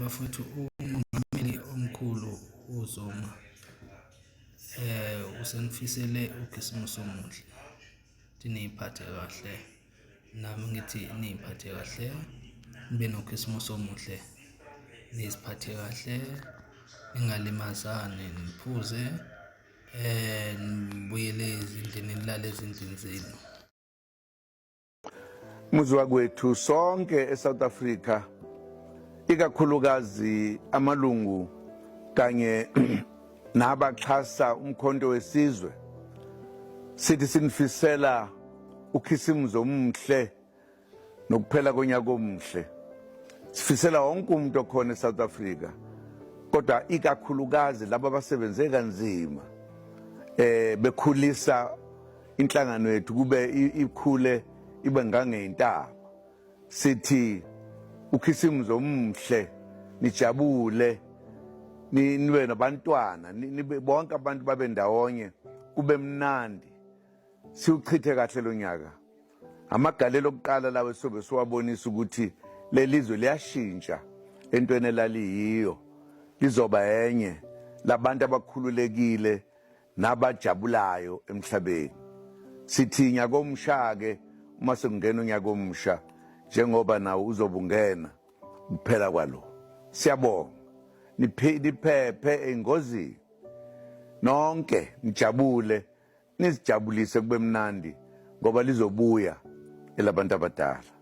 Bafowethu, uMongameli omkhulu uZuma usenifisele ukhisimusi omuhle, ukuthi niy'phathe kahle. Nami ngithi niy'phathe kahle, nibe nokhisimusi omuhle, niziphathe kahle, ningalimazani, niphuze nibuyele ezindlini, nilale ezindlini zenu. Muzi wakwethu sonke eSouth Africa, ikakhulukazi amalungu kanye nabaxhasa uMkhonto weSizwe, sithi sinifisela ukhisimuzi omuhle nokuphela konyaka omuhle. Sifisela wonke umuntu okhona eSouth Africa, kodwa ikakhulukazi laba abasebenze kanzima bekhulisa inhlangano yethu kube ikhule ibe ngangeyintaba. Sithi ukhisimuzi omuhle, nijabule, nibe nabantwana, nibe bonke abantu babe ndawonye, kube mnandi, siwuchithe kahle lo nyaka. Amagalelo okuqala lawo sobe siwabonisa ukuthi lelizwe liyashintsha entweni elaliyiyo, lizoba enye labantu abakhululekile nabajabulayo emhlabeni. Sithi nyaka omusha-ke uma sekungena unyaka omusha, njengoba nawo uzobe ungena kuphela kwalo. Siyabonga, niphephe engozini nonke, nijabule, nizijabulise, kube mnandi ngoba lizobuya elabantu abadala.